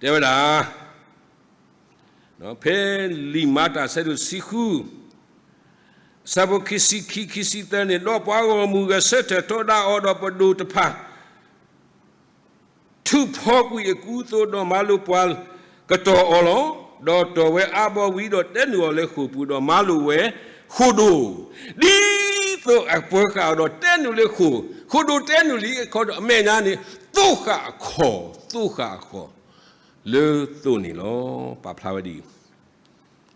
ဒီး တဲဝဲဒၣ် ဖဲလံာ်မၤတၢ်အဆၢဒိၣ်တဆံဃု အဆၢဖိခံဆံခံ ခံဆံသၢန့ၣ်, ဒီးပှၤဂီၢ်မုၢ်ဂဲၤဆၢထၢၣ်ထီဒါအီၤ, ဒီးပဒိၣ်တဖၣ် ထုးဖီကွံာ်အကူအသိး, ဒီးမၤလိာ်ပှၤကတီၢ်အီၤလီၤ. ဒီးတီၢ်ဝဲအါဘီဝံၤ, ဒီးတဲနုာ်အီၤလၢဃိာ်ပူၤ, ဒီးမၤလိာ်ဝဲဃိာ်ဒိၣ်, ဒ်သိးအပၢၤဃာ်အီၤဒီးတဲနုာ်လၢဃိာ်, ဃိာ်ဒိၣ်တဲနုာ်လံအခီဒီး အမဲာ်ညါန့ၣ် သိဃာ်အခီၣ်, သိဃာ်အခီၣ် လၢသိးန့ၣ်လီၤ. ပာ်ဖျါဝဲဒ်အံၤ,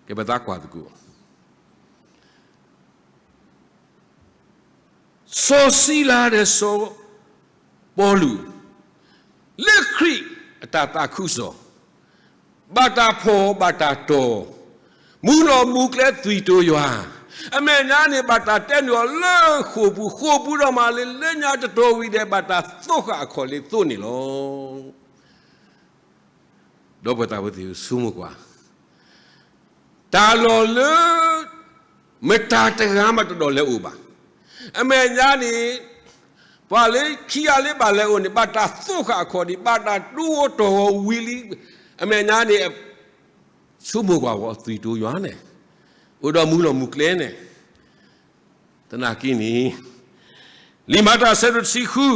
ကဲပသးကွၢ်သကိး စီၤစံလၤဒီးစီၤပီလူး လၢခရံာ်အတၢ်သးခုကစီၣ်, ဘၣ်တၢ်ဖီၣ်ဘၣ်တၢ်တီၢ်, မူလီၤမူကျဲသွံၣ်တိၤယွၤ, အမဲာ်ညါန့ၣ် ဘၣ်တၢ်တဲနုာ်အီၤလၢဃိာ်ပူၤ, ဃိာ်ပူၤဒီးမၤလၢလၢညါတတီၤဝံၤဒီး ဘၣ်တၢ်သိဃာ်အခီၣ်လၢသိးန့ၣ်လီၤ. ဒီးပသးဖိသ့ၣ်ဧၢ, ဆိကမိၣ်ကွၢ်, တၢ်လီၢ်လၢ မတၤတဂၤမးတဒီးလဲၤအိၣ်ဘၣ်. အမဲာ်ညါန့ၣ် ပှၤလၢခံဂၤလၢဘၣ်လဲၤအိၣ်န့ၣ် ဘၣ်တၢ်သိဃာ်အခီၣ်ဒံး, ဘၣ်တၢ်ဒိအီၤတီၢ်အီၤဝံၤလံ. အမဲာ်ညါန့ၣ် ဆိကမိၣ်ကွၢ်ဝဲသွံၣ်တိၤယွၤန့ၣ်, အိၣ်ဒီးမူလီၤမူကျဲန့ၣ်, သနာ်က့န့ၣ် လံာ်မၤတၢ်အဆၢဒိၣ်တဆံဃု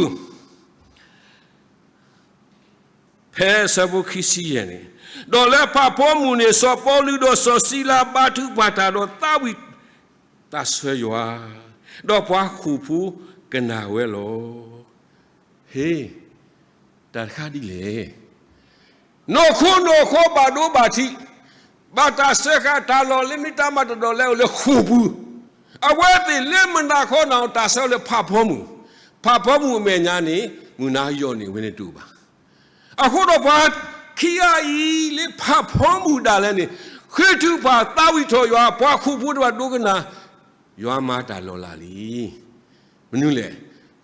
ဖဲအဆၢဖိခံဆံယဲၢ်န့ၣ်, ဒီးလၢအဖးဖီမုၢ်န့ၣ် စီၤပီလူးဒီးစီၤစံလၤဘါထုကဖၣ်တၢ်ဒီးသးဝံၣ်တၢ်ဆှၢယွၤ, ဒီးပှၤဃိာ်ဖိကနၣ်ဝဲလီၤ. ဟ့, တၢ်တခါဒ်လဲၣ်. နီၢ်ခိနီၢ်ခီဘၣ်ဒိဘၣ်ထံး, ဘၣ်တၢ်စၢဃာ်တၢ်လီၢ်လၢမတၤတဂၤမးတဒီးလဲၤအိၣ်လၢဃိာ်ပူၤ, အဝဲသ့ၣ်လၢမုၢ်နၤခီန့ၣ် တၢ်ဆၢလၢဖးဖီမုၢ်, ဖးဖီမုၢ်အမဲာ်ညါန့ၣ် မုၢ်နၤယိာ်န့ၣ် အဝဲန့ၣ်တအိၣ်ဘၣ်. အဃိဒီးပှၤခံဂၤအံၤ လၢဖးဖီမုၢ်ဒၣ်လဲာ်န့ၣ် ဃ့ထုကဖၣ်သးဝံၣ်ထီၣ်ယွၤ, ပှၤဃိာ်ဖိတဖၣ်ဒိကနၣ်, ယွၤမၤတၢ်လီၤလးလံ. မနုၤလဲၣ်,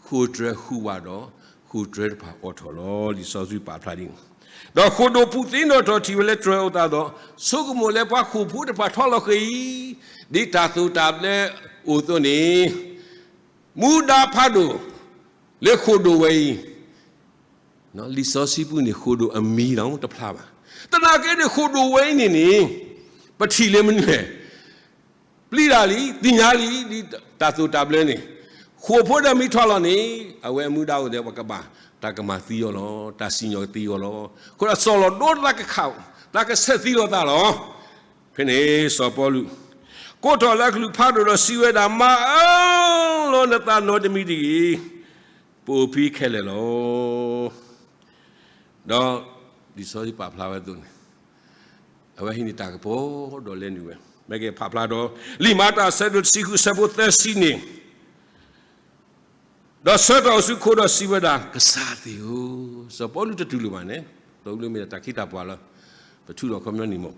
ဃိာ်တြဲၤဃုာ်ဝးဒီး ဃိာ်တြဲၤတဖၣ်အိးထီၣ်လီၤ. လံာ်စီဆှံပာ်ဖျါဒ်န့ၣ်, ဒီးဃိာ်ဒိၣ်ပူၤသ့ၣ်နီၣ်ထီၣ်ထံၣ်ဝဲလၢတြဲၤအိၣ်သးဒီး ဆိကမိၣ်လၢပှၤဃိာ်ဖိတဖၣ်ထီၣ်လီၤဃ့ၢ်အံၤ ဒ်တၢ်သိၣ်တၢ်ဘျၢအိၣ်အသိးန့ၣ်, မူဒါဖးဒိၣ်လၢဃိာ်ဒိၣ်ဝဲအံၤ, လံာ်စီဆှံပူၤန့ၣ် ဃိာ်ဒိၣ်အမံၤဒီးတဖျါဘၣ်. သနာ်က့န့ၣ် ဃိာ်ဒိၣ်ဝဲအံၤန့ၣ်န့ၣ် ပထံၣ်လၢမနုၤလဲၣ်, ပျံၤတၢ်လံ, သ့ၣ်ညါလံ, ဒ်တၢ်သိၣ်တၢ်ဘျၢန့ၣ်, ဃိာ်ဖိဒီးမံထီၣ်လီၤန့ၣ် အဝဲအမူဒါအိၣ်ဒီး ပကဘၣ်တၢ်ကမၤသံအီၤလီၤ, တၢ်စံၣ်ညီၣ်ကသံအီၤလီၤ. အဃိဒီးစီၤလီၤဒိတၢ်ကခး, တၢ်ကဆဲးသံလိာ်သးလီၤ. ဖဲန့ၣ်စီၤပီလူး ကိးထီၣ်လၢအကလုၢ်ဖးဒိၣ်ဒီးစံးဝဲဒၣ်, မၤအၢလီၤနသးနီတမံၤတဂ့ၤ, ပအိၣ်ဖဲခဲလၢာ်လီၤ. ဒီးလံာ်စီဆှံပာ်ဖျါဝဲအသိးန့ၣ်, အဝဲဟံးန့ၢ်တၢ်ကပီၤဒီးလဲၤနုာ်ဝဲ, မ့ၢ်က့ၤဖးဖျါဒီး လံာ်မၤတၢ်အဆၢဒိၣ်တဆံဃုအဆၢဖိသၢဆံန့ၣ်, ဒီးဆၢထီၣ်ဆူခိဒီးစံးဝဲဒၣ်, ကစၢ်သ့ၣ်ဧၢ, စီၤပီလူးတတူၢ်လိာ်ဘၣ်န့ၣ်, စီၤပီလူးမ့ၢ်ဒၣ်တၢ်ခ့တၢ်ပှၤလီၤ, ပထူးထီၣ်ခီပညီန့ၣ်မ့ၢ်,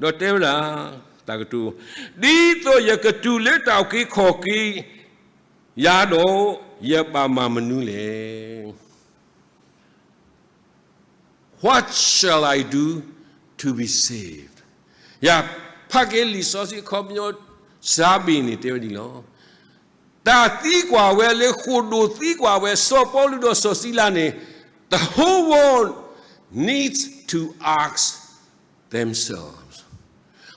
ဒီးတဲဝဲဒၣ်, တၢ်ကတိၤ, ဒ်သိးယကတုၤလၢတၢ်အုၣ်က့ၤခီၣ်က့ၤယၤဒီး, ယဘၣ်မၤမနုၤလဲၣ်. What shall I do to be saved? ယဖးက့ၤလံာ်စီဆှံအခီပညီ စှၤဘ့ၣ်န့ၣ်တဲဝဲဒ်လီၤ. တၢ်သံကွၢ်ဝဲလၢဃိာ်ဒိၣ်သံကွၢ်ဝဲ စီၤပီလူးဒီးစီၤစံလၤန့ၣ်, the whole world needs to ask themselves.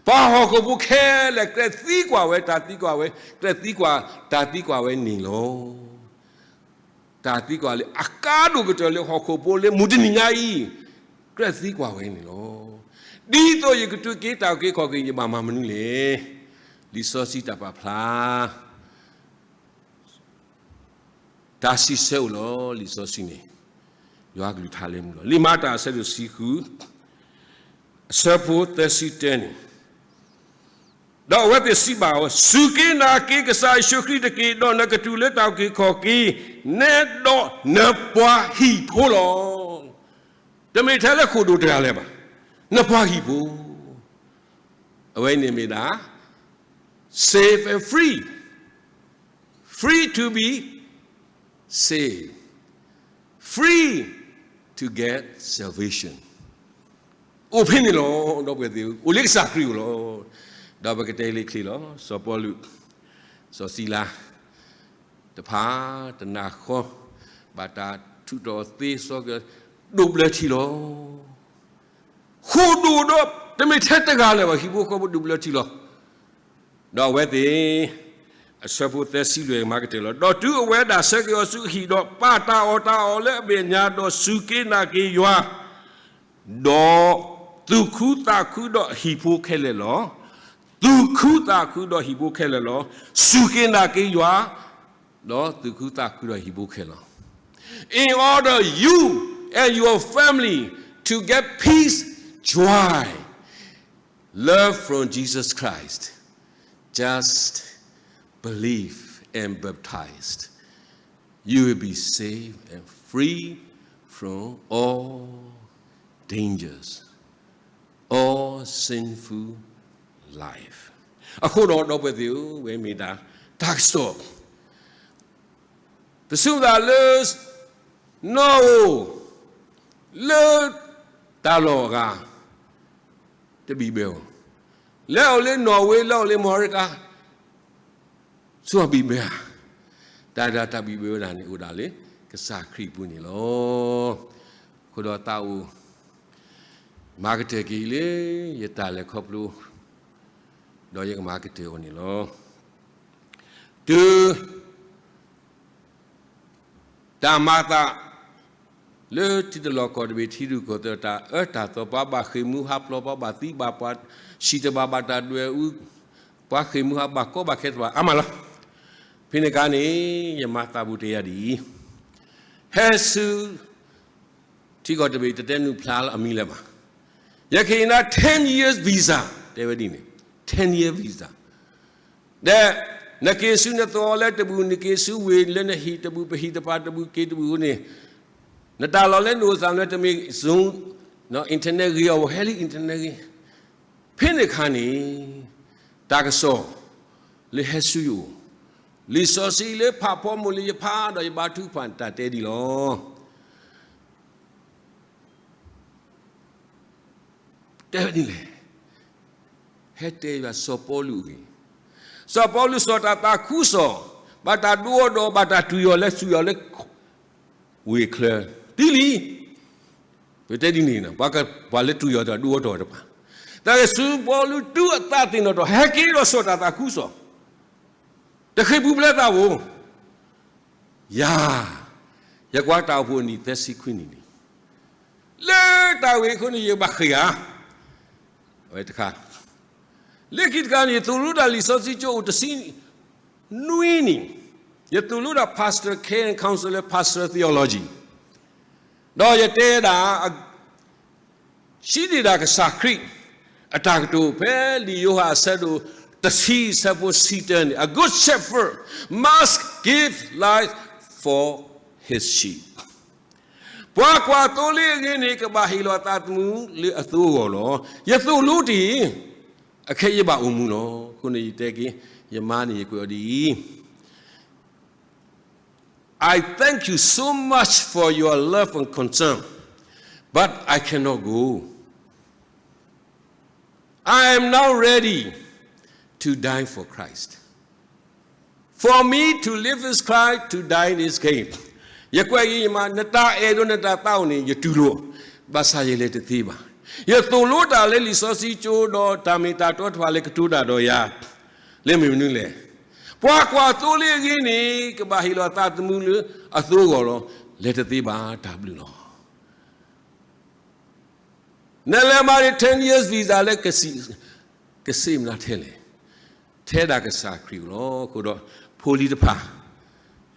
ပှၤဟီၣ်ခိၣ်ဖိခဲလၢာ် ကြၢးသံကွၢ်ဝဲ, တၢ်သံကွၢ်ဝဲ, ကြၢးသံကွၢ်, တၢ်သံကွၢ်ဝဲန့ၣ်လီၤ. တၢ်သံကွၢ်လၢအကါဒိၣ်ကတၢၢ်လၢဟီၣ်ခိၣ်ဖိလၢမုၢ်တနံၤညါအံၤ, ကြၢးသံကွၢ်ဝဲန့ၣ်လီၤ. ဒ်သိးယကတုၤက့ၤတၢ်အုၣ်က့ၤခီၣ်က့ၤ ယဘၣ်မၤမနုၤလဲၣ်. လံာ်စီဆှံတၢ်ပာ်ဖျါ တၢ်စံးဆၢအိၣ်လီၤ. လံာ်စီဆှံန့ၣ် ယွၤကလုၢ်ကထါလၢမူလီၤ. လံာ်မၤတၢ်အဆၢဒိၣ်တဆံဃု အဆၢဖိသၢဆံတၢန့ၣ်, ဒီးအဝဲသ့ၣ်စံးဘၣ်အီၤ, စူၢ်က့ၤနာ်က့ၤကစၢ်ယ့ၣ်ၡူးခရံာ်တက့ၢ်, ဒီးနကတုၤလၢတၢ်အုၣ်က့ၤခီၣ်က့ၤ, နဲဒီးနပှၤဟံၣ်ဖိလီၤ. တမ့ၢ်ထဲလၢဃိာ်ဒိၣ်တဂၤလၢၤဘၣ်, နပှၤဟံၣ်ဖိ, အဝဲန့ၣ်မ့ၢ်ဒၣ် save and free, free to be saved, free to get salvation. အိၣ်ဖဲန့ၣ်လီၤ. ဒီပုၢ်ဝဲၢ်သ့ၣ်ဧၢ, အိၣ်လၢကစၢ်ခရံာ်အအိၣ်လီၤ. ဒီးပကတဲလၢချ့လီၤ. စီၤပီလူး, စီၤစံလၤ တဖၣ်တနၢ်ဃီ ဘၣ်တၢ်ထုးထီၣ်သ့စီက့ၤ ဒိးဘျၢထံလီၤ. ဃိာ်ဒိၣ်ဒီး တမ့ၢ်ထဲတဂၤလၢၤဘၣ် ဟံၣ်ဖိဃီဖိဒိးဘျၢထံလီၤ. ဒီးအဝဲသ့ၣ် အဆၢဖိသၢဆံလွံၢ်မၤကတၢၢ်လီၤ. ဒီးတုၤအဝဲဒၣ်ဆၢက့ၤအီၤဆူအဟံၣ်ဒီး ပာ်တၢ်အီၣ်တၢ်အီလၢအမဲာ်ညါ ဒီးစူၢ်က့ၤနာ်က့ၤယွၤ, ဒီးသူၣ်ခုသးခုဒီးအဟံၣ်ဖိခဲလၢာ်လီၤ. သူၣ်ခုသးခုဒီးဟံၣ်ဖိခဲလၢာ်လီၤ. စူၢ်က့ၤနာ်က့ၤယွၤ, ဒီးသူၣ်ခုသးခုဒီးဟံၣ်ဖိခဲလၢာ်လီၤ. In order you and your family to get peace, joy, love from Jesus Christ, just believe and baptized. You will be saved and free from all dangers, all sinful life. အဃိဒီး ဒီပုၢ်ဝဲၢ်သ့ၣ်ဧၢ, ဝဲမ့ၢ်ဒၣ်တၢ်ကစီၣ် ပစံးဝဲဒၣ်လၢ နီၣ်ဧိၤ လၢတၢ်လီၢ်အဂၤ တဘံၣ်ဘၢအီၤ, လၢအအိၣ်လၢနီၣ်ဝ့ လၢအအိၣ်လၢအမဲရကၤ ဆိဘံၣ်ဘၢဧါ. တၢ်ဒၣ်တၢ်ဘံၣ်ဘၢဝဲဒၣ်န့ၣ် အိၣ်ဒၣ်လၢ ကစၢ်ခရံာ်အပူၤန့ၣ်လီၤ. အဃိဒီးသးအိၣ် မၤကတၢၢ်က့ၤလၢ ယတၢ်လဲၤခီဖျိ ဒီးယကမၤကတၢၢ်အီၤန့ၣ်လီၤ. တုၤ တၢ်မၤသး လၢထံတလီၢ်ကီၢ်တဘ့ၣ် ထံရူၢ်ကီၢ်သဲး တၢ်အၢတၢ်သီ ပှၤဘၣ်ဃ့ၢ်မူဟးဖျိး ပှၤဘၣ်သံဘၣ်ပှၢ် ဆံးတဘၣ် ဘၣ်တၢ်ဒွဲၣ်အူ ပှၤဃ့ၢ်မူဟးဘၣ်ကီဘၣ်ခဲတဘၣ်အါမးလီၤ. ဖဲန့ၣ်အခါန့ၣ် ယမၤသးဘူးတဲယၤဒ်အံၤ, ဟဲဆူ ထံကီၢ်တဘ့ၣ် တတဲနုာ်ဖျါလၢအမံၤလၢၤဘၣ်. ယကဟ့ၣ်နၤ ten years visa တဲဝဲဒ်န့ၣ်, ten year visa ဒီး နက့ၤဆူနသဝီလၢတဘူၣ်, နက့ၤဆူဝ့ၢ်လၢနဟံၣ်တဘူၣ်, ပဟံၣ်တပၤတဘူၣ်, က့ၤတဘူၣ်န့ၣ်, နတၢ်လီၢ်လၢနအိၣ်သးလၢတမ့ၢ် Zoom, internet ဂ့ၤအီၤ, ဟဲလံ internet ဂ့ၤ. ဖဲန့ၣ်အခါန့ၣ်, တၢ်ကစီၣ်လၢဟဲဆူယအိၣ်, လံာ်စီဆှံလၢဖးဖီမိၢ်လၢယဖးဒီးယဘါထုကဖၣ်န့ၣ် တၢ်တဲဒ်လီၤ. တဲဒ်လဲၣ်. ဟဲတဲဘၣ်စီၤပီလူးအဂ့ၢ်, စီၤပီလူးစိာ်တၢ်သးခုကစီၣ်, ဘၣ်တၢ်ဒိအီၤဒီး ဘၣ်တၢ်တွံၢ်အီၤလၢ ဆူၣ်အီၤလၢ ဝ့ၢ်ချၢ, တံၤလံ. ပတဲဒ်န့ၣ်, ပှၤလၢတွံၢ်အီၤတၢ်ဒိအီၤတအိၣ်တပၤ, တၢ်ဂ့ၢ်စီၤပီလူးတုၤအသးသ့ၣ်နီၣ်ထီၣ် ဟဲက့ၤဒီးစိာ်တၢ်သးခုကစီၣ်, တဃ့ၢ်ပူၤဖျဲးသးဧိၤ, ယၤ, ယကွၢ်တၢ်အိၣ်ဖှိၣ်နံၣ်သၢဆံခွံနံၣ်န့ၣ်, လၢတၢ်ဝ့ၢ်ခိၣ်န့ၣ် ယဘၣ်ဃ့ၢ်ဧါ, အဝဲတခါ, လၢခံတခါန့ၣ် ယသိၣ်လိတၢ်လံာ်စီဆှံကၠိအိၣ်တဆံနွံနံၣ်, ယသိၣ်လိတၢ် Pastor Care and Counselor, Pastor Theology, ဒီးယတဲဒၣ် စံးဒံးဒၣ်ကစၢ်ခရံာ်အတၢ်ကတိၤ ဖဲလံာ်ယိၤဟၣ်အဆၢဒိၣ်တဆံ အဆၢဖိတဆံတၢန့ၣ်, A good shepherd must give life for his sheep. ပှၤကွၢ်သိလ့အဂ့ၤန့ၣ် ကဘၣ်ဟ့ၣ်လီၤအသးသမူလၢအသိအဂီၢ်လီၤ. ယသိၣ်လိတ့ၢ်, အခဲအံၤယဘၣ်အိၣ်မူလီၤ. အဃိန့ၣ်ယတဲက့ၤ, ယမါန့ၣ်ယကွဲးအီၤဒ်အံၤ, I thank you so much for your love and concern, but I cannot go. I am now ready to die for Christ. For me to live is Christ, to die is gain. ယကွဲးက့ၤယမါ, နတၢ်အဲၣ်ဒိးနတၢ်သးအိၣ်န့ၣ် ယတူၢ်လိာ်, ဘၣ်ဆၣ်ယလဲၤတသ့ဘၣ်. ယသိၣ်လိတၢ်လၢလံာ်စီဆှံကၠိဒီး တၢ်မ့ၢ်တၢ်တီတဖၣ်လၢကတိၤတၢ်ဒီးယၤ, လၢမ့ၢ်မနုၤလဲၣ်. ပှၤကွၢ်သိလ့အဂ့ၤန့ၣ် ကဘၣ်ဟ့ၣ်လီၤအသးသမူလၢအသိအဂီၢ်လီၤ. လဲၤတသ့ဘၣ်, တၢ်ဘျုးလီၤ. နလဲၤမၤန့ၣ် ten years visa လၢ ကစံးမနုၤထဲလဲၣ်. ထဲဒၣ်ကစၢ်ခရံာ်အအိၣ်လီၤ. အဃိဒီး ဖိလံၤတဖၣ်,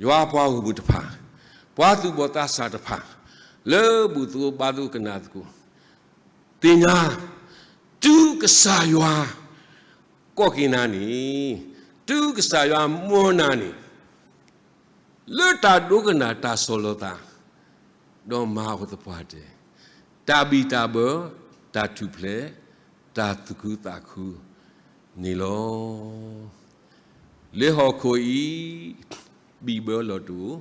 ယွၤပှၤဂီၢ်မုၢ်တဖၣ်, ပှၤသူၣ်ဘီၣ်သးစၢ်တဖၣ်, လၢဘူၣ်သကိးဘါသကိးကနၣ်သကိး, သ့ၣ်ညါ, တုၤကစၢ်ယွၤကိးက့ၤနၤန့ၣ်, တုၤကစၢ်ယွၤမၢနၤန့ၣ်, လၢတၢ်ဒိကနၣ်တၢ်ဆီၣ်လီၤသး, ဒီးမၤအီၤသပှၢ်တၢၢ်, တၢ်ဘံၣ်တၢ်ဘၢ, တၢ်ထူၣ်ဖျဲး, တၢ်သူၣ်ခုသးခုန့ၣ်လီၤ. လၢဟီၣ်ခိၣ်အံၤ, ဘံၣ်ဘၢလီၤတအိၣ်,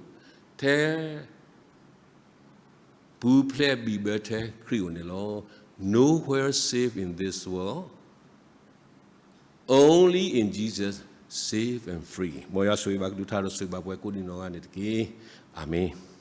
ထဲ ပူၤဖျဲးဘံၣ်ဘၢထဲခရံာ်အိၣ်န့ၣ်လီၤ. Nowhere safe in this world, only in Jesus safe and free. မ်ယွၤဆိၣ်ဂ့ၤဘၣ်ကဒုးထၢဒီးဆိၣ်ဂ့ၤဘၣ်ပှၤကိးဒံးနီၢ်ဂၤန့ၣ်တက့ၢ်. အၤမ့ၣ်.